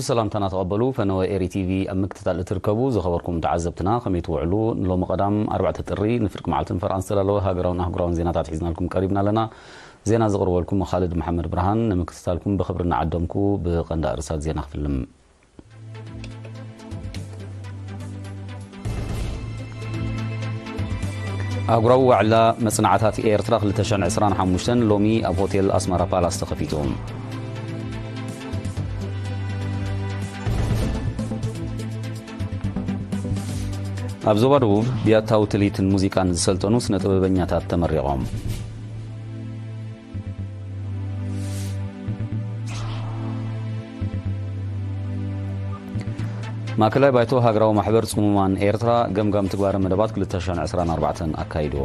ሰላምታና ተቐበሉ። ፈነወ ኤሪ ቲቪ ኣብ ምክትታል እትርከቡ ዝኸበርኩም ተዓዘብትና ከመይ ትውዕሉ? ንሎሚ ቀዳም ኣርባዕተ ጥሪ ንፍርቂ መዓልትን ፈርቓን ዝተዳለወ ሃገራውን ኣህጉራውን ዜናታት ሒዝናልኩም ቀሪብና ኣለና። ዜና ዘቕርበልኩም ኻልድ መሓመድ ብርሃን። ንምክትታልኩም ብኽብሪ እናዓደምኩ ብቐንዲ ኣርእስታት ዜና ክፍልም። ኣህጉራዊ ዋዕላ መጽናዕታት ኤርትራ ክልተ ሽሕን ዕስራን ሓሙሽተን ሎሚ ኣብ ሆቴል ኣስመራ ፓላስ ተኸፊቱ። ኣብ ዞባ ደቡብ ብያታዊ ትልሂትን ሙዚቃን ዝሰልጠኑ ስነ ጥበበኛታት ተመሪቖም። ማእከላይ ባይቶ ሃገራዊ ማሕበር ጽሙማን ኤርትራ ገምጋም ትግባረ መደባት ክልተ ሽሕን ዕስራን ኣርባዕተን ኣካይዱ።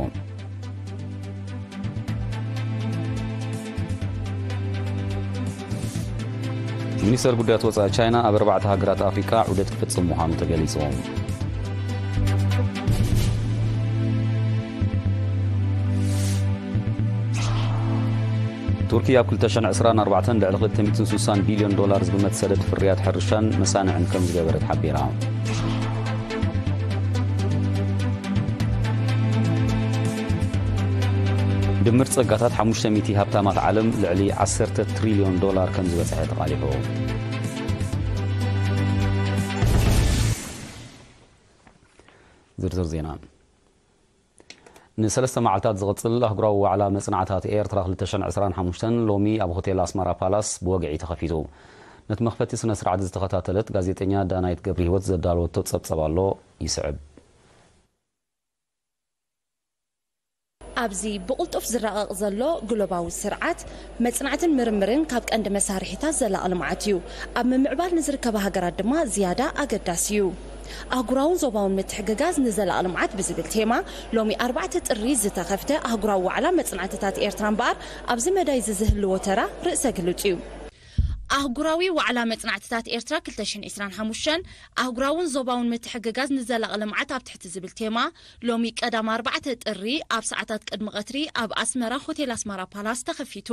ሚኒስተር ጉዳያት ወጻኢ ቻይና ኣብ ኣርባዕተ ሃገራት ኣፍሪቃ ዑደት ክፍጽም ምዃኑ ተገሊጹ። ቱርኪ ኣብ ክልተ ሽሕን ዕስራን ኣርባዕተን ልዕሊ ክልተ ሚእትን ስሳን ቢልዮን ዶላር ዝግመት ሰደድ ፍርያት ሕርሻን መሳንዕን ከም ዝገበረት ሓቢራ። ድምር ጸጋታት ሓሙሽተ ሚእቲ ሃብታማት ዓለም ልዕሊ ዓሰርተ ትሪልዮን ዶላር ከም ዝበጽሐ ተቓሊሑ። ዝርዝር ዜና። ንሰለስተ መዓልታት ዝቕጽል ኣህጉራዊ ዋዕላ መጽናዕታት ኤርትራ ክልተ ሽሕን ዕስራን ሓሙሽተን ሎሚ ኣብ ሆቴል ኣስመራ ፓላስ ብወግዒ ተኸፊቱ። ነቲ መኽፈቲ ስነ ስርዓት ዝተኸታተለት ጋዜጠኛ ዳናይት ገብረ ህይወት ዘዳለወቶ ጸብጸብ ኣሎ፣ ይስዕብ። ኣብዚ ብቕልጡፍ ዝረቐቕ ዘሎ ግሎባዊ ስርዓት፣ መጽናዕትን ምርምርን ካብ ቀንዲ መሳርሒታት ዘላቒ ልምዓት እዩ። ኣብ ምምዕባል ንዝርከባ ሃገራት ድማ ዝያዳ ኣገዳሲ እዩ። ኣህጉራውን ዞባውን ምትሕግጋዝ ንዘላቒ ልምዓት ብዝብል ቴማ፣ ሎሚ ኣርባዕተ ጥሪ ዝተኸፍተ ኣህጉራዊ ዋዕላ መጽናዕትታት ኤርትራ እምበኣር፣ ኣብዚ መዳይ እዚ ዝህልዎ ተራ ርእሰ ግሉጽ እዩ። ኣህጉራዊ ዋዕላ መጽናዕትታት ኤርትራ ክልተ ሽሕን ዕስራን ሓሙሽተን፣ ኣህጉራውን ዞባውን ምትሕግጋዝ ንዘላቒ ልምዓት ኣብ ትሕቲ ዝብል ቴማ፣ ሎሚ ቀዳም ኣርባዕተ ጥሪ ኣብ ሰዓታት ቅድሚ ቀትሪ ኣብ ኣስመራ ሆቴል ኣስመራ ፓላስ ተኸፊቱ።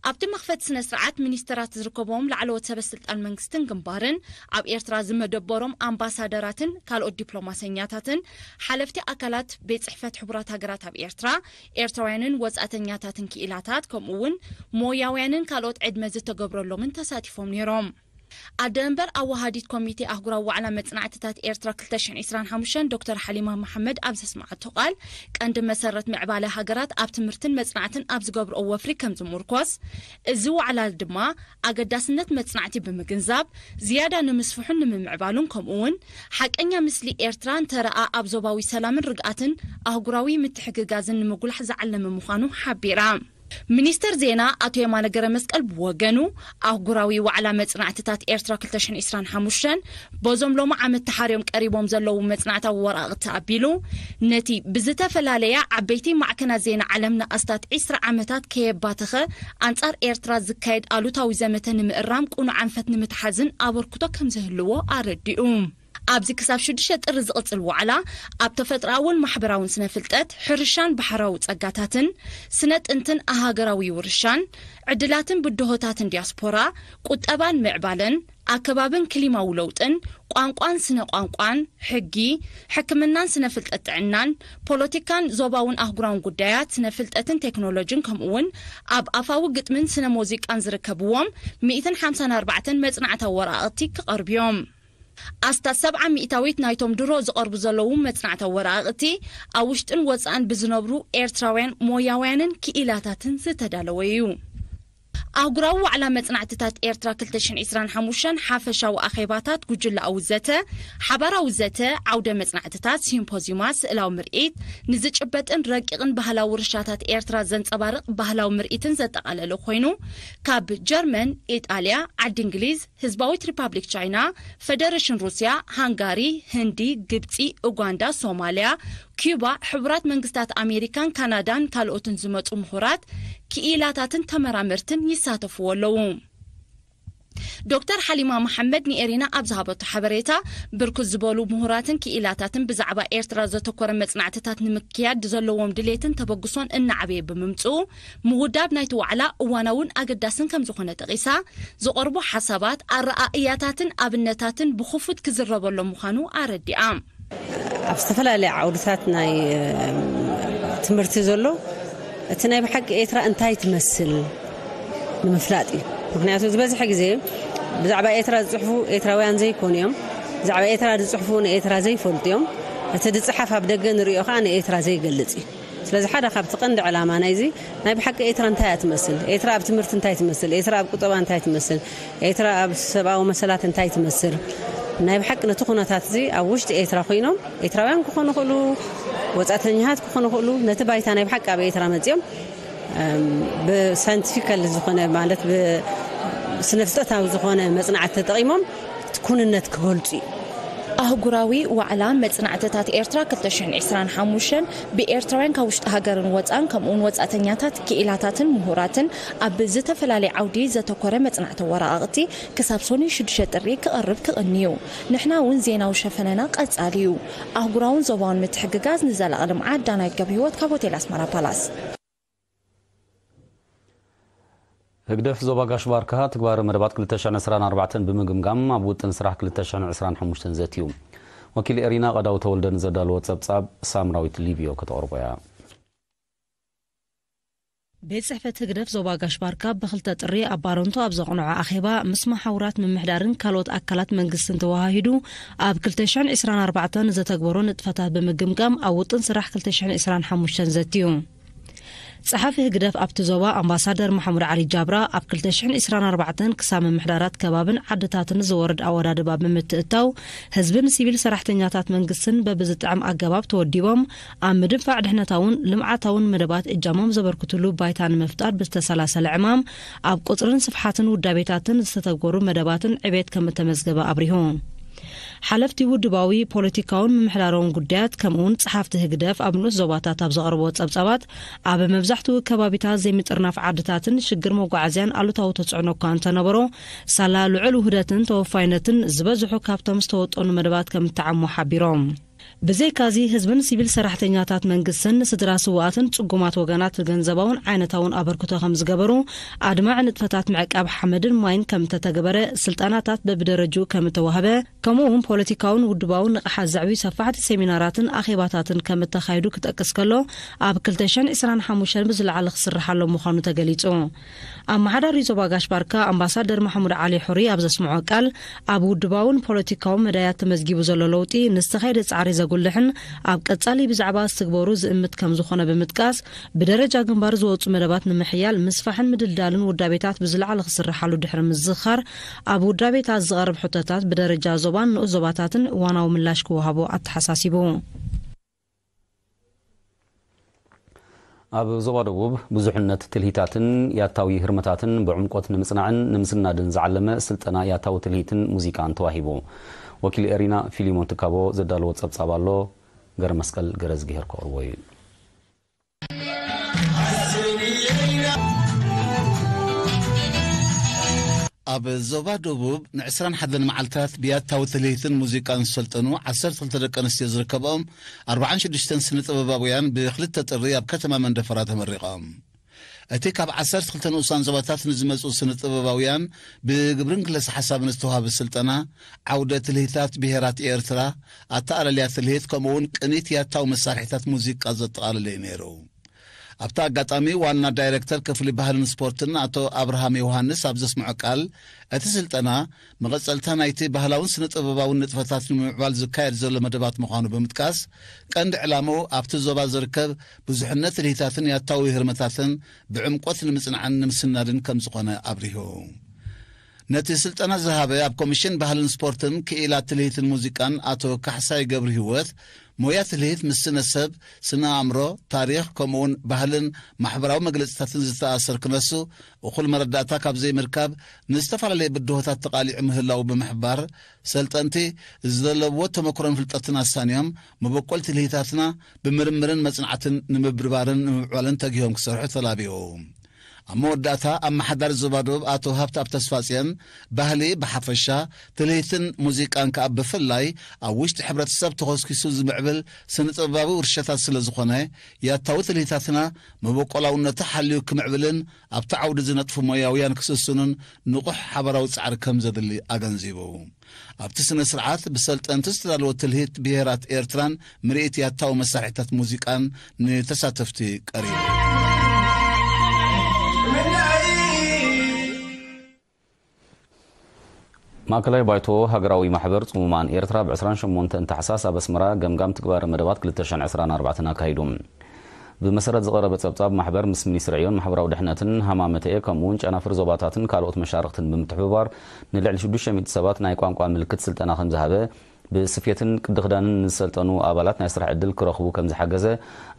ኣብቲ መኽፈቲ ስነ ስርዓት፣ ሚኒስተራት ዝርከብዎም ላዕለዎት ሰበ ስልጣን መንግስትን ግንባርን፣ ኣብ ኤርትራ ዝመደበሮም ኣምባሳደራትን ካልኦት ዲፕሎማሰኛታትን፣ ሓለፍቲ ኣካላት ቤት ጽሕፈት ሕቡራት ሃገራት ኣብ ኤርትራ፣ ኤርትራውያንን ወጻእተኛታትን ክኢላታት፣ ከምኡ እውን ሞያውያንን ካልኦት ዕድመ ዝተገብረሎምን ተሳቲፎም ነይሮም። ኣደ መንበር ኣወሃዲት ኮሚቴ ኣህጉራዊ ዋዕላ መጽናዕትታት ኤርትራ ክልተ ሽሕን ዕስራን ሓሙሽተን ዶክተር ሓሊማ መሓመድ ኣብ ዘስምዓቶ ቃል፣ ቀንዲ መሰረት ምዕባለ ሃገራት ኣብ ትምህርትን መጽናዕትን ኣብ ዝገብርኦ ወፍሪ ከም ዝምርኮስ፣ እዚ ዋዕላ ድማ ኣገዳስነት መጽናዕቲ ብምግንዛብ፣ ዝያዳ ንምስፍሑን ንምምዕባሉን፣ ከምኡ እውን ሓቀኛ ምስሊ ኤርትራ እንተረኣ ኣብ ዞባዊ ሰላምን ርግኣትን ኣህጉራዊ ምትሕግጋዝን ንምጉላሕ ዝዓለመ ምዃኑ ሓቢራ። ሚኒስተር ዜና ኣቶ የማነ ገረመስቀል ብወገኑ፣ ኣህጉራዊ ዋዕላ መጽናዕትታት ኤርትራ ክልተ ሽሕን ዕስራን ሓሙሽተን በዞም ሎሚ ዓመት ተሓርዮም ቀሪቦም ዘለዉ መጽናዕታዊ ወረቓቕቲ ኣቢሉ፣ ነቲ ብዝተፈላለያ ዓበይቲ ማዕከናት ዜና ዓለምና ኣስታት ዕስራ ዓመታት ከየባተኸ ኣንጻር ኤርትራ ዝካየድ ኣሉታዊ ዘመተ ንምእራም ቅኑዕ ኣንፈት ንምትሓዝን ኣበርክቶ ከም ዝህልዎ ኣረዲኡ። ኣብዚ ክሳብ ሽዱሽተ ጥሪ ዝቕጽል ዋዕላ፣ ኣብ ተፈጥሮኣውን ማሕበራውን ስነ ፍልጠት፣ ሕርሻን ባሕራዊ ጸጋታትን፣ ስነ ጥንትን ኣህገራዊ ውርሻን፣ ዕድላትን ብድሆታትን ዲያስፖራ፣ ቁጠባን ምዕባለን፣ ኣከባብን ክሊማዊ ለውጥን፣ ቋንቋን ስነ ቋንቋን፣ ሕጊ፣ ሕክምናን ስነ ፍልጠት ጥዕናን፣ ፖለቲካን ዞባውን ኣህጉራውን ጉዳያት፣ ስነ ፍልጠትን ቴክኖሎጂን፣ ከምኡ እውን ኣብ ኣፋዊ ግጥምን ስነ ሙዚቃን ዝርከብዎም ሚእትን ሓምሳን ኣርባዕተን መጽናዕታዊ ወረቓቕቲ ክቐርቡ እዮም። ኣስታት ሰብዓ ሚእታዊት ናይቶም ድሮ ዝቐርቡ ዘለዉ መጽናዕታዊ ወረቓቕቲ ኣብ ውሽጥን ወጻእን ብዝነብሩ ኤርትራውያን ሞያውያንን ክኢላታትን ዝተዳለወ እዩ። ኣህጉራዊ ዋዕላ መጽናዕትታት ኤርትራ ክልተ ሽሕን ዕስራን ሓሙሽተን ሓፈሻዊ ኣኼባታት፣ ጉጅለኣዊ ዘተ፣ ሓባራዊ ዘተ፣ ዓውደ መጽናዕትታት፣ ሲምፖዝዩማት፣ ስእላዊ ምርኢት፣ ንዝጭበጥን ረቂቕን ባህላዊ ውርሻታት ኤርትራ ዘንጸባርቕ ባህላዊ ምርኢትን ዘጠቓለለ ኮይኑ፣ ካብ ጀርመን፣ ኢጣልያ፣ ዓዲ እንግሊዝ፣ ህዝባዊት ሪፓብሊክ ቻይና፣ ፈደረሽን ሩስያ፣ ሃንጋሪ፣ ህንዲ፣ ግብጺ፣ ኡጋንዳ፣ ሶማልያ፣ ኪዩባ፣ ሕቡራት መንግስታት ኣሜሪካን ካናዳን ካልኦትን ዝመጹ ምሁራት፣ ክኢላታትን ተመራመርትን ይሳተፍዎ ኣለዉ። ዶክተር ሓሊማ መሓመድ ንኤሪና ኣብ ዝሃበቶ ሓበሬታ፣ ብርክት ዝበሉ ምሁራትን ክኢላታትን ብዛዕባ ኤርትራ ዘተኮረ መጽናዕትታት ንምክያድ ዘለዎም ድሌትን ተበግሶን እናዓበየ ብምምጽኡ፣ ምውዳብ ናይቲ ዋዕላ እዋናውን ኣገዳስን ከም ዝኾነ ጠቒሳ፣ ዝቐርቡ ሓሳባት፣ ኣረኣእያታትን ኣብነታትን ብኽፉት ክዝረበሎም ምዃኑ ኣረዲኣ። ኣብ ዝተፈላለየ ዓውድታት ናይ ትምህርቲ ዘሎ እቲ ናይ ብሓቂ ኤርትራ እንታይ ትመስል ንምፍላጥ እዩ። ምክንያቱ ዝበዝሐ ግዜ ብዛዕባ ኤርትራ ዝፅሕፉ ኤርትራውያን ዘይኮኑ እዮም። ብዛዕባ ኤርትራ ዝፅሕፉ ንኤርትራ ዘይፈልጡ እዮም። እቲ ዝፅሓፍ ኣብ ደገ ንሪኦ ከዓ ንኤርትራ ዘይገልፅ እዩ። ስለዚ ሓደ ካብቲ ቀንዲ ዕላማ ናይዚ ናይ ብሓቂ ኤርትራ እንታይ እያ ትመስል፣ ኤርትራ ኣብ ትምህርቲ እንታይ ትመስል፣ ኤርትራ ኣብ ቁጠባ እንታይ ትመስል፣ ኤርትራ ኣብ ሰብኣዊ መሰላት እንታይ ትመስል፣ ናይ ብሓቂ ነቲ ኩነታት እዚ ኣብ ውሽጢ ኤርትራ ኮይኖም ኤርትራውያን ክኾኑ ይኽእሉ፣ ወጻእተኛታት ክኾኑ ይኽእሉ፣ ነቲ ባይታ ናይ ብሓቂ ኣብ ኤርትራ መጺኦም ብሳይንቲፊካል ዝኾነ ማለት ብስነ ፍልጠታዊ ዝኾነ መጽናዕቲ ተጠቒሞም እቲ ኩንነት ክገልጹ እዩ። ኣህጉራዊ ዋዕላ መጽናዕትታት ኤርትራ ክልተ ሽሕን ዕስራን ሓሙሽተን ብኤርትራውያን ካብ ውሽጢ ሃገርን ወጻን ከምኡውን ወጻእተኛታት ክኢላታትን ምሁራትን ኣብ ዝተፈላለየ ዓውዲ ዘተኮረ መጽናዕቲ ወረቓቕቲ ክሳብ ሶኒ ሽዱሽተ ጥሪ ክቐርብ ክቕንዩ። ንሕና እውን ዜናዊ ሸፈነና ቀጻሊ እዩ። ኣህጉራውን ዞባውን ምትሕግጋዝ ንዘላቒ ልምዓት። ዳናይት ገብረ ህይወት ካብ ሆቴል ኣስመራ ፓላስ። ህግደፍ ዞባ ጋሽ ባርካ ትግባረ መደባት ክልተ ሽሕን ዕስራን ኣርባዕተን ብምግምጋም ኣብ ውጥን ስራሕ ክልተ ሽሕን ዕስራን ሓሙሽተን ዘትዩ። ወኪል ኤሪና ቀዳው ተወልደ ንዘዳለዎ ጸብጻብ ሳምራዊት ሊብዮ ከተቕርቦ እያ። ቤት ጽሕፈት ህግደፍ ዞባ ጋሽ ባርካ ብክልተ ጥሪ ኣብ ባረንቱ ኣብ ዘቕንዖ ኣኼባ ምስ መሓውራት ምምሕዳርን ካልኦት ኣካላት መንግስትን ተወሃሂዱ ኣብ ክልተ ሽሕን ዕስራን ኣርባዕተን ንዘተግበሮ ንጥፈታት ብምግምጋም ኣብ ውጥን ስራሕ ክልተ ሽሕን ዕስራን ሓሙሽተን ዘትዩ። ጸሓፊ ህግደፍ ኣብቲ ዞባ ኣምባሳደር ማሕሙድ ዓሊ ጃብራ ኣብ ክልተ ሽሕን ዕስራን ኣርባዕተን ክሳብ ምምሕዳራት ከባብን ዓድታትን ዝወርድ ኣወዳድባ ብምትእታው ህዝብን ሲቪል ሰራሕተኛታት መንግስትን በብዝጥዕም ኣገባብ ተወዲቦም ኣብ ምድንፋዕ ድሕነታውን ልምዓታውን መደባት እጃሞም ዘበርክትሉ ባይታ ንምፍጣር ብዝተሰላሰለ ዕማም ኣብ ቁጽርን ስፍሓትን ውዳቤታትን ዝተተግበሩ መደባትን ዕቤት ከም እተመዝገበ ኣብሪሁ። ሓለፍቲ ውድባዊ ፖለቲካውን ምምሕዳራውን ጉዳያት ከምኡውን ጸሓፍቲ ህግደፍ ኣብ ንኡስ ዞባታት ኣብ ዘቕርቦ ጸብጻባት ኣብ መብዛሕትኡ ከባቢታት ዘይምጥርናፍ ዓድታትን ሽግር መጓዓዝያን ኣሉታዊ ተጽዕኖ እኳ እንተነበሮ ሳላ ልዑል ውህደትን ተወፋይነትን ዝበዝሑ ካብቶም ዝተወጠኑ መደባት ከም እተዓሞ ሓቢሮም። ብዘይካዚ ህዝብን ሲቪል ሰራሕተኛታት መንግስትን ንስድራ ስውኣትን ጽጉማት ወገናት ገንዘባውን ዓይነታውን ኣበርክቶ ከም ዝገበሩ ኣድማዒ ንጥፈታት ምዕቃብ ሓመድን ማይን ከም እተተገበረ ስልጠናታት በብደረጅኡ ከም እተዋህበ ከምኡ እውን ፖለቲካውን ውድባውን ንቕሓት ዘዕብዩ ሰፋሕቲ ሴሚናራትን ኣኼባታትን ከም እተኻይዱ ክጠቅስ ከሎ ኣብ ክልተ ሽሕን ዕስራን ሓሙሽተን ብዝለዓለ ክስርሓሎም ምዃኑ ተገሊጹ። ኣመሓዳሪ ዞባ ጋሽ ባርካ ኣምባሳደር ማሕሙድ ዓሊ ሑሪ ኣብ ዘስምዖ ቃል ኣብ ውድባውን ፖለቲካውን መዳያት ተመዝጊቡ ዘሎ ለውጢ ንዝተኻየደ ጻዕሪ ዘጉልሕን ኣብ ቀጻሊ ብዛዕባ ዝትግበሩ ዝእምት ከም ዝኾነ ብምጥቃስ ብደረጃ ግንባር ዝወጹ መደባት ንምሕያል ምስፋሕን ምድልዳልን ውዳቤታት ብዝለዓለ ክስርሓሉ ድሕሪ ምዝኻር ኣብ ውዳቤታት ዝቐርብ ሕቶታት ብደረጃ ዞባን ንኡስ ዞባታትን እዋናዊ ምላሽ ክወሃቦ ኣተሓሳሲቡ። ኣብ ዞባ ደቡብ ብዙሕነት ትልሂታትን ያታዊ ህርመታትን ብዕምቆት ንምጽናዕን ንምስናድን ዝዓለመ ስልጠና ያታዊ ትልሂትን ሙዚቃን ተዋሂቡ። ወኪል ኤሪና ፊሊሞን ትካቦ ዘዳለዎ ጸብጻብ ኣሎ። ገረ መስቀል ገረዝግሄር ከቕርቦ እዩ። ኣብ ዞባ ደቡብ ን ዕስራን ሓደን መዓልታት ብያታዊ ትልሂትን ሙዚቃን ዝሰልጠኑ ዓሰርተ ክልተ ደቂ ኣንስትዮ ዝርከብኦም ኣርባዓን ሽዱሽተን ስነ ጥበባውያን ብክልተ ጥሪ ኣብ ከተማ መንደፈራ ተመሪቖም። እቲ ካብ ዓሰርተ ክልተ ንኡሳን ዞባታት ንዝመጹ ስነ ጥበባውያን ብግብርን ክለሳ ሓሳብን ዝተዋህበ ስልጠና ዓውደ ትልሂታት ብሄራት ኤርትራ፣ ኣተኣላልያ ትልሂት ከምኡ እውን ቅኒት ያታዊ መሳርሒታት ሙዚቃ ዘጠቓለለ እዩ ነይሩ። ኣብቲ ኣጋጣሚ ዋና ዳይረክተር ክፍሊ ባህልን ስፖርትን ኣቶ ኣብርሃም ዮሃንስ ኣብ ዘስምዖ ቃል እቲ ስልጠና መቐጸልታ ናይቲ ባህላውን ስነ ጥበባውን ንጥፈታት ንምምዕባል ዝካየድ ዘሎ መደባት ምዃኑ ብምጥቃስ ቀንዲ ዕላምኡ ኣብቲ ዞባ ዝርከብ ብዙሕነት ትልሂታትን ያታዊ ህርመታትን ብዕምቆት ንምጽናዕን ንምስናድን ከም ዝኾነ ኣብሪሁ። ነቲ ስልጠና ዝሃበ ኣብ ኮሚሽን ባህልን ስፖርትን ክኢላ ትልሂትን ሙዚቃን ኣቶ ካሕሳይ ገብረ ህይወት ሞያ ትልሂት ምስ ስነ ሰብ፣ ስነ ኣእምሮ፣ ታሪኽ ከምኡውን ባህልን ማሕበራዊ መግለፅታትን ዝተኣሰር ክነሱ እኹል መረዳእታ ካብ ዘይምርካብ ንዝተፈላለየ ብድሆታት ተቓሊዑ ምህላው ብምሕባር ሰልጠንቲ ዘለብዎ ተመክሮን ፍልጠትን ኣሳንዮም መበቆል ትልሂታትና ብምርምርን መፅናዕትን ንምብርባርን ንምምዕባልን ተጊሆም ክሰርሑ ተላቢኡ። ኣብ መወዳእታ፣ ኣመሓዳሪ ዞባ ደቡብ ኣቶ ሃብተኣብ ተስፋጽዮን፣ ባህሊ ብሓፈሻ፣ ትልሂትን ሙዚቃን ከኣ ብፍላይ፣ ኣብ ውሽጢ ሕብረተሰብ ተኾስኪሱ ዝምዕብል ስነ-ጥበባዊ ውርሻታት ስለ ዝኾነ፣ ያታዊ ትልሂታትና መበቆላውነቱ ሓልዩ ክምዕብልን ኣብቲ ዓውዲ ዝነጥፉ ሞያውያን ክስስኑን ንቑሕ ሓባራዊ ጻዕሪ ከም ዘድሊ ኣገንዚቡ። ኣብቲ ስነ ስርዓት ብሰልጠንቲ ዝተዳለወ ትልሂት ብሄራት ኤርትራን ምርኢት ያታዊ መሳርሒታት ሙዚቃን ንተሳተፍቲ ቀሪቡ። ማእከላይ ባይቶ ሃገራዊ ማሕበር ጽሙማን ኤርትራ ብ ዕስራን ሸሞንተን ታሕሳስ ኣብ ኣስመራ ገምጋም ትግባረ መደባት ክልተ ሽሕን ዕስራን ኣርባዕተን ኣካይዱ። ብመሰረት ዝቐረበ ጸብጻብ፣ ማሕበር ምስ ሚኒስትሪ ዕዮን ማሕበራዊ ድሕነትን፣ ሃማመተኤ፣ ከምኡ'ውን ጨናፍር ዞባታትን ካልኦት መሻርኽትን ብምትሕብባር፣ ንልዕሊ ሽዱሽተ ሚእቲ ሰባት ናይ ቋንቋ ምልክት ስልጠና ከም ዝሃበ፣ ብስፌትን ቅዲ ክዳንን ንዝሰልጠኑ ኣባላት ናይ ስራሕ ዕድል ክረኽቡ ከም ዝሓገዘ፣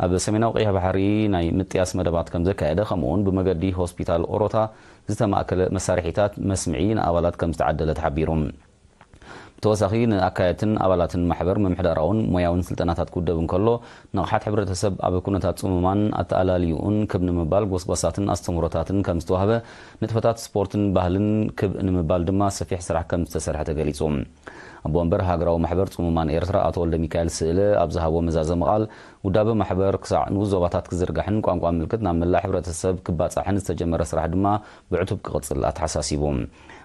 ኣብ ሰሜናዊ ቀይሕ ባሕሪ ናይ ምጥያስ መደባት ከም ዘካየደ፣ ከምኡ'ውን ብመገዲ ሆስፒታል ኦሮታ ዝተማእከለ መሳርሒታት መስምዒ ንኣባላት ከም ዝተዓደለ ተሓቢሩ። ብተወሳኺ፣ ንኣካየድትን ኣባላትን ማሕበር ምምሕዳራውን ሞያውን ስልጠናታት ክውደብ እንከሎ፣ ንቕሓት ሕብረተሰብ ኣብ ኩነታት ጽሙማን ኣተኣላልይኡን ክብ ንምባል ጎስጓሳትን ኣስተምህሮታትን ከም ዝተዋህበ፣ ንጥፈታት ስፖርትን ባህልን ክብ ንምባል ድማ ሰፊሕ ስራሕ ከም ዝተሰርሐ ተገሊጹ። ኣቦ ወንበር ሃገራዊ ማሕበር ጽሙማን ኤርትራ ኣቶ ወልደ ሚካኤል ስእለ ኣብ ዝሃቦ መዛዘሚ ቃል፣ ውዳበ ማሕበር ክሳዕ ንኡስ ዞባታት ክዝርጋሕን ቋንቋ ምልክት ናብ መላእ ሕብረተሰብ ክባጻሕን ዝተጀመረ ስራሕ ድማ ብዕቱብ ክቕጽል ኣተሓሳሲቡ።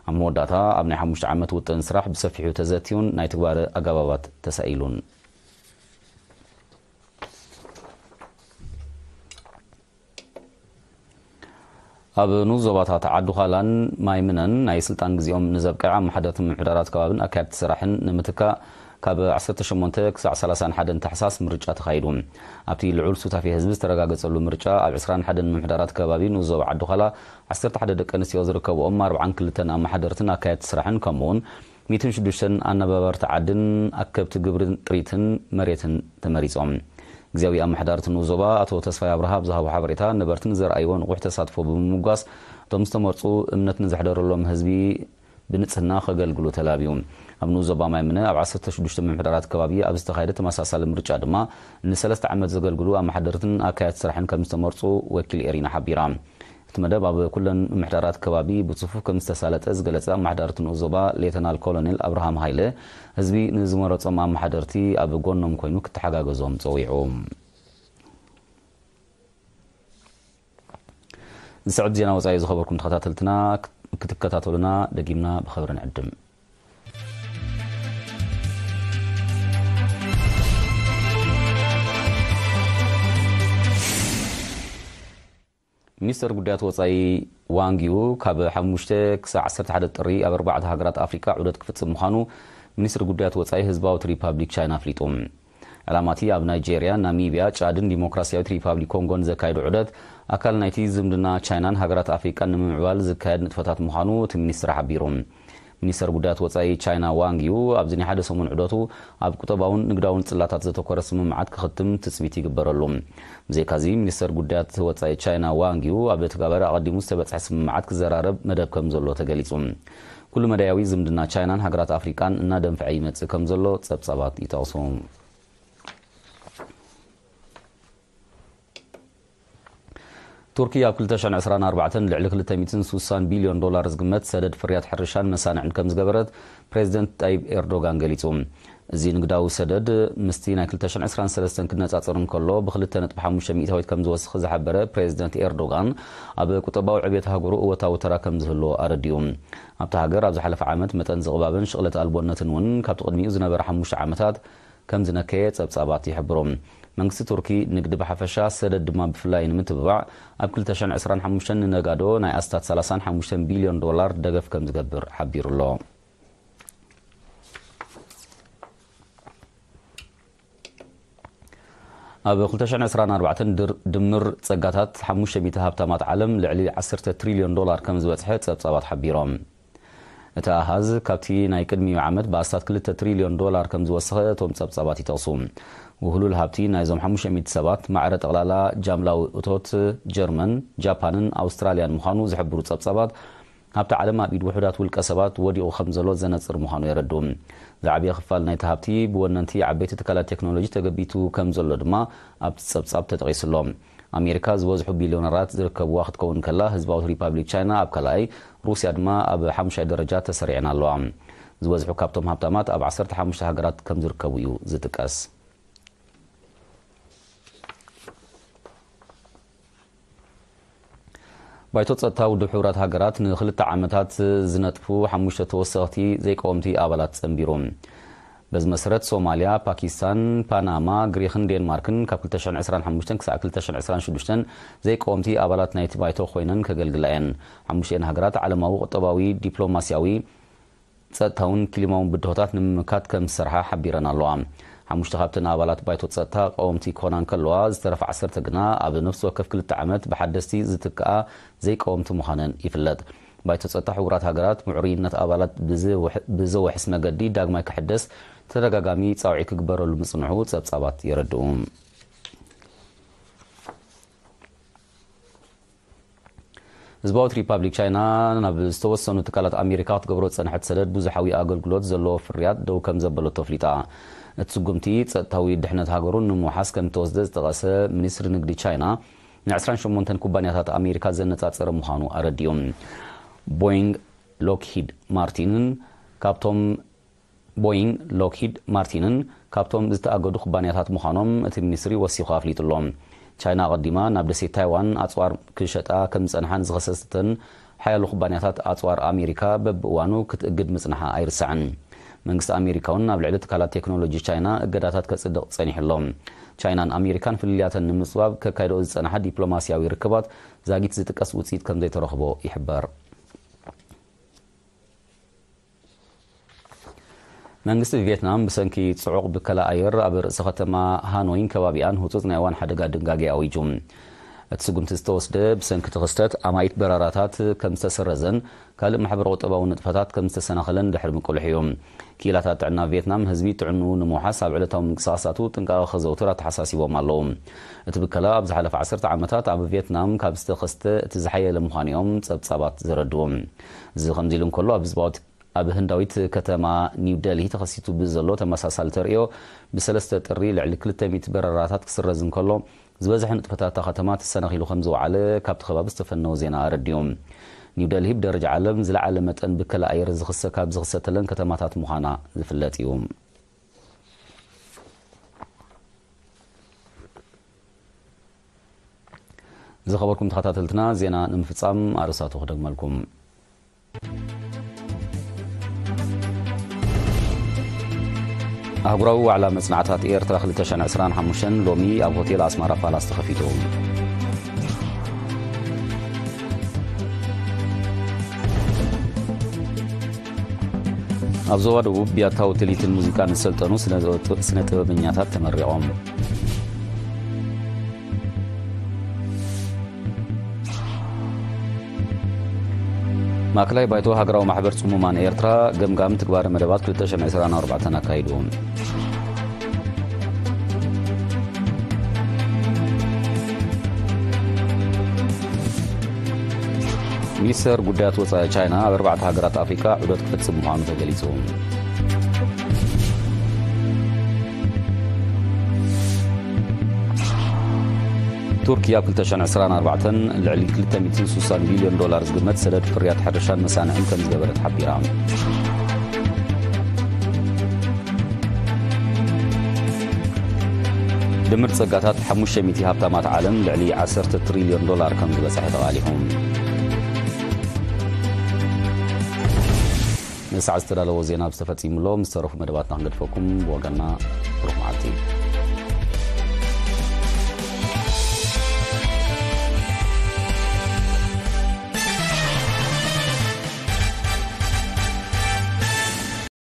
ኣብ መወዳእታ፣ ኣብ ናይ ሓሙሽተ ዓመት ውጥን ስራሕ ብሰፊሑ ተዘትዩን ናይ ትግባረ ኣገባባት ተሳኢሉን። ኣብ ንኡስ ዞባታት ዓዲ ዃላን ማይ ምነን ናይ ስልጣን ግዜኦም ንዘብቅዐ ኣመሓደርቲ ምምሕዳራት ከባብን ኣካየድቲ ስራሕን ንምትካእ፣ ካብ ዓሰርተ ሸሞንተ ክሳዕ ሰላሳን ሓደን ታሕሳስ ምርጫ ተኻይዱ። ኣብቲ ልዑል ሱታፌ ህዝቢ ዝተረጋገጸሉ ምርጫ፣ ኣብ ዕስራን ሓደን ምምሕዳራት ከባቢ ንኡስ ዞባ ዓዲ ዃላ፣ ዓሰርተ ሓደ ደቂ ኣንስትዮ ዝርከብኦም ኣርብዓን ክልተን ኣመሓደርትን ኣካየድቲ ስራሕን፣ ከምኡ'ውን ሚእትን ሽዱሽተን ኣነባበርቲ ዓድን ኣከብቲ ግብርን ጥሪትን መሬትን ተመሪጾም። ግዜያዊ ኣመሓዳሪ እቲ ንኡስ ዞባ ኣቶ ተስፋይ ኣብርሃ ኣብ ዝሃቦ ሓበሬታ፣ ነበርቲ ንዘርኣይዎ ንቑሕ ተሳትፎ ብምምጓስ፣ እቶም ዝተመርጹ እምነት ንዘሕደረሎም ህዝቢ ብንጽህና ከገልግሉ ተላብዩ። ኣብ ንኡስ ዞባ ማይ ምነ ኣብ ዓሰርተ ሽዱሽተ ምምሕዳራት ከባቢ ኣብ ዝተኻየደ ተመሳሳሊ ምርጫ ድማ፣ ንሰለስተ ዓመት ዘገልግሉ ኣመሓደርትን ኣካየድቲ ስራሕን ከም ዝተመርጹ ወኪል ኤሪና ሓቢራ። እቲ መደብ ኣብ ኩለን ምምሕዳራት ከባቢ ብጽፉፍ ከም ዝተሳለጠ ዝገለጸ ኣመሓዳሪ እቲ ንኡስ ዞባ ሌተናል ኮሎኔል ኣብርሃም ሃይለ፣ ህዝቢ ንዝመረጾም ኣመሓደርቲ ኣብ ጎኖም ኮይኑ ክተሓጋገዞም ጸዊዑ። ዝስዕብ ዜና ወጻኢ ዝኸበርኩም ተኸታተልትና፣ ክትከታተሉና ደጊምና ብኽብሪ ንዕድም። ሚኒስተር ጉዳያት ወጻኢ ዋንግ ዩ ካብ ሓሙሽተ ክሳዕ ዓሰርተ ሓደ ጥሪ ኣብ ኣርባዕተ ሃገራት ኣፍሪቃ ዑደት ክፍጽም ምዃኑ ሚኒስትሪ ጉዳያት ወጻኢ ህዝባዊት ሪፓብሊክ ቻይና ኣፍሊጡ። ዕላማ እቲ ኣብ ናይጄርያ፣ ናሚብያ፣ ጫድን ዲሞክራሲያዊት ሪፓብሊክ ኮንጎን ዘካየዶ ዑደት ኣካል ናይቲ ዝምድና ቻይናን ሃገራት ኣፍሪቃን ንምምዕባል ዝካየድ ንጥፈታት ምዃኑ እቲ ሚኒስትር ሓቢሩ። ሚኒስተር ጉዳያት ወጻኢ ቻይና ዋንግ ዩ ኣብዚ ናይ ሓደ ሰሙን ዑደቱ ኣብ ቁጠባውን ንግዳውን ጽላታት ዘተኮረ ስምምዓት ክኽትም ትጽቢት ይግበረሉ። ብዘይካዚ፣ ሚኒስተር ጉዳያት ወጻኢ ቻይና ዋንግ ዩ ኣብ ተጋባሪ ኣቐዲሙ ዝተበጽሐ ስምምዓት ክዘራረብ መደብ ከም ዘሎ ተገሊጹ። ኩሉ መዳያዊ ዝምድና ቻይናን ሃገራት ኣፍሪቃን እናደንፈዐ ይመጽእ ከም ዘሎ ጸብጻባት ይጠቕሱ። ቱርኪ ኣብ ክልተ ሽሕን ዕስራን ኣርባዕተን ልዕሊ ክልተ ሚእትን ስሳን ቢልዮን ዶላር ዝግመት ሰደድ ፍርያት ሕርሻን መሳንዕን ከም ዝገበረት ፕሬዚደንት ጣይብ ኤርዶጋን ገሊጹ። እዚ ንግዳዊ ሰደድ ምስቲ ናይ ክልተ ሽሕን ዕስራን ሰለስተን ክነጻጸር እንከሎ ብክልተ ነጥቢ ሓሙሽተ ሚእታዊት ከም ዝወስኽ ዝሓበረ ፕሬዚደንት ኤርዶጋን፣ ኣብ ቁጠባዊ ዕብየት ሃገሩ እወታዊ ተራ ከም ዝህልዎ ኣረዲኡ። ኣብታ ሃገር ኣብ ዝሓለፈ ዓመት መጠን ዝቕባብን ሽቕለት ኣልቦነትን እውን ካብቲ ቅድሚኡ ዝነበረ ሓሙሽተ ዓመታት ከም ዝነከየ ጸብጻባት ይሕብሩ። መንግስቲ ቱርኪ ንግዲ ብሓፈሻ፣ ሰደድ ድማ ብፍላይ ንምትብባዕ ኣብ ክልተ ሽሕን ዕስራን ሓሙሽተን ንነጋዶ ናይ ኣስታት ሰላሳን ሓሙሽተን ቢልዮን ዶላር ደገፍ ከም ዝገብር ሓቢሩ ኣሎ። ኣብ ክልተ ሽሕን ዕስራን ኣርባዕተን ድር-፣ ድምር ጸጋታት ሓሙሽተ ሚእቲ ሃብታማት ዓለም ልዕሊ ዓሰርተ ትሪልዮን ዶላር ከም ዝበጽሐ ጸብጻባት ሓቢሮም። እቲ ኣሃዝ ካብቲ ናይ ቅድሚኡ ዓመት ብኣስታት ክልተ ትሪልዮን ዶላር ከም ዝወሰኸ እቶም ጸብጻባት ይጠቕሱ። ውህሉል ሃብቲ ናይዞም ሓሙሽተ ሚእቲ ሰባት ማዕረ ጠቕላላ ጃምላዊ እቶት ጀርመን፣ ጃፓንን ኣውስትራልያን ምዃኑ ዝሕብሩ ጸብጻባት፣ ሃብቲ ዓለም ኣብ ኢድ ውሑዳት ውልቀ ሰባት ወዲቑ ከም ዘሎ ዘነጽር ምዃኑ የረድኡ። ዝዓበየ ክፋል ናይቲ ሃብቲ ብወነንቲ ዓበይቲ ትካላት ቴክኖሎጂ ተገቢቱ ከም ዘሎ ድማ ኣብቲ ጸብጻብ ተጠቒሱ ኣሎ። ኣሜሪካ ዝበዝሑ ቢልዮነራት ዝርከብዋ ክትከውን ከላ፣ ህዝባዊት ሪፓብሊክ ቻይና ኣብ ካልኣይ፣ ሩስያ ድማ ኣብ ሓሙሻይ ደረጃ ተሰሪዐን ኣለዋ። ዝበዝሑ ካብቶም ሃብታማት ኣብ ዓሰርተ ሓሙሽተ ሃገራት ከም ዝርከቡ እዩ ዝጥቀስ። ባይቶ ጸጥታ ውድብ ሕቡራት ሃገራት ንኽልተ ዓመታት ዝነጥፉ ሓሙሽተ ተወሰኽቲ ዘይቀወምቲ ኣባላት ጸንቢሩ። በዚ መሰረት፣ ሶማልያ፣ ፓኪስታን፣ ፓናማ፣ ግሪኽን ዴንማርክን ካብ ክልተ ሽሕን ዕስራን ሓሙሽተን ክሳዕ ክልተ ሽሕን ዕስራን ሽዱሽተን ዘይቀወምቲ ኣባላት ናይቲ ባይቶ ኮይነን ከገልግላ እየን። ሓሙሽተን ሃገራት ዓለማዊ ቁጠባዊ፣ ዲፕሎማስያዊ፣ ጸጥታውን ክሊማውን ብድሆታት ንምምካት ከም ዝሰርሓ ሓቢረን ኣለዋ። ሓሙሽተ ካብተን ኣባላት ባይቶ ጸጥታ ቀወምቲ ክኾና እንከለዋ፣ ዝተረፋ ዓሰርተ ግና ኣብ ነፍሲ ወከፍ ክልተ ዓመት ብሓደስቲ ዝትክኣ ዘይቀወምቲ ምዃነን ይፍለጥ። ባይቶ ጸጥታ ሕቡራት ሃገራት ምዕሩይነት ኣባላት ብዘውሕ-፣ ብዘውሕስ መገዲ ዳግማይ ክሕደስ ተደጋጋሚ ጻውዒት ክግበረሉ ምጽንሑ ጸብጻባት የረድኡ። ህዝባዊት ሪፓብሊክ ቻይና ናብ ዝተወሰኑ ትካላት ኣሜሪካ ክትገብሮ ዝጸንሐት ሰደድ ብዙሓዊ ኣገልግሎት ዘለዎ ፍርያት ደው ከም ዘበለቶ ኣፍሊጣ። እቲ ስጉምቲ ጸጥታዊ ድሕነት ሃገሩ ንምውሓስ ከም ዝተወስደ ዝጠቐሰ ሚኒስትሪ ንግዲ ቻይና፣ ን ዕስራን ሸሞንተን ኩባንያታት ኣሜሪካ ዘነጻጸረ ምዃኑ ኣረዲኡ። ቦይንግ፣ ሎክሂድ ማርቲንን ካብቶም ቦይንግ፣ ሎክሂድ ማርቲንን ካብቶም ዝተኣገዱ ኩባንያታት ምዃኖም እቲ ሚኒስትሪ ወሲኹ ኣፍሊጡ ኣሎ። ቻይና ኣቐዲማ ናብ ደሴት ታይዋን ኣጽዋር ክሸጣ ከም ዝጸንሓ ንዝኸሰሰተን ሓያሎ ኩባንያታት ኣጽዋር ኣሜሪካ በብእዋኑ ክትእግድ ምጽንሓ ኣይርሳዕን። መንግስቲ ኣሜሪካ እውን ኣብ ልዕሊ ትካላት ቴክኖሎጂ ቻይና እገዳታት ከጽድቕ ጸኒሑ ኣሎ። ቻይናን ኣሜሪካን ፍልልያተን ንምጽባብ ከካይደኦ ዝጸንሓ ዲፕሎማስያዊ ርክባት ዛጊት ዝጥቀስ ውጽኢት ከም ዘይተረኽቦ ይሕበር። መንግስቲ ቪየትናም ብሰንኪ ጽዑቕ ብከላ ኣየር ኣብ ርእሲ ከተማ ሃኖይን ከባቢኣን ህጹጽ ናይ እዋን ሓደጋ ድንጋጌ ኣዊጁ። እቲ ስጉምቲ ዝተወስደ ብሰንኪ እቲ ክስተት ኣማኢት በረራታት ከም ዝተሰረዘን ካልእ ማሕበረ ቁጠባዊ ንጥፈታት ከም ዝተሰናኸለን ድሕሪ ምቅልሑ እዩ። ክኢላታት ጥዕና ቪየትናም ህዝቢ ጥዕንኡ ንምውሓስ ኣብ ዕለታዊ ምንቅስቓሳቱ ጥንቃቐ ከዘውትር ኣተሓሳሲቦም ኣለዉ። እቲ ብከላ ኣብ ዝሓለፈ ዓሰርተ ዓመታት ኣብ ቪየትናም ካብ ዝተኸስተ እቲ ዝሓየለ ምዃኑ እዮም ጸብጻባት ዘረድኡ። እዚ ከምዚ ኢሉ እንከሎ፣ ኣብ ህዝባዊት ኣብ ህንዳዊት ከተማ ኒው ደልሂ ተኸሲቱ ብዘሎ ተመሳሳሊ ተርእዮ፣ ብሰለስተ ጥሪ ልዕሊ ክልተ ሚእቲ በረራታት ክስረዝ እንከሎ፣ ዝበዝሐ ንጥፈታት እታ ከተማ ተሰናኺሉ ከም ዝወዓለ ካብቲ ከባቢ ዝተፈነወ ዜና ኣረዲኡ። ኒው ደልሂ ብደረጃ ዓለም ዝለዓለ መጠን ብከላ ኣየር ዝኽሰ-፣ ካብ ዝኽሰተለን ከተማታት ምዃና ዝፍለጥ እዩ። ዝኸበርኩም ተኸታተልትና፣ ዜና ንምፍጻም ኣርእስታቱ ክደግመልኩም። ኣህጉራዊ ዋዕላ መጽናዕታት ኤርትራ ክልተ ሽሕን ዕስራን ሓሙሽተን ሎሚ ኣብ ሆቴል ኣስመራ ፓላስ ተኸፊቱ። ኣብ ዞባ ደቡብ ብያታዊ ትልሂትን ሙዚቃን ዝሰልጠኑ ስነ-፣ ስነ ጥበበኛታት ተመሪቖም። ማእከላይ ባይቶ ሃገራዊ ማሕበር ጽሙማን ኤርትራ ገምጋም ትግባረ መደባት ክልተ ሽሕን ዕስራን ኣርባዕተን ኣካይዱ። ሚኒስተር ጉዳያት ወጻኢ ቻይና ኣብ ኣርባዕተ ሃገራት ኣፍሪቃ ዑደት ክፍጽም ምዃኑ ተገሊጹ። ቱርኪ ኣብ ክልተ ሽሕን ዕስራን ኣርባዕተን ልዕሊ ክልተ ሚእትን ስሳን ቢልዮን ዶላር ዝግመት ሰደድ ፍርያት ሕርሻን መሳንዕን ከም ዝገበረት ሓቢራ። ድምር ጸጋታት ሓሙሽተ ሚእቲ ሃብታማት ዓለም ልዕሊ ዓሰርተ ትሪልዮን ዶላር ከም ዝበጽሐ ተቓሊሑ። ንሰዓት ዝተዳለዎ ዜና ኣብዚ ተፈጺሙ ኣሎ። ምስ ተረፉ መደባትና ክንገድፈኩም ብወገንና ብሩኽ መዓልቲ።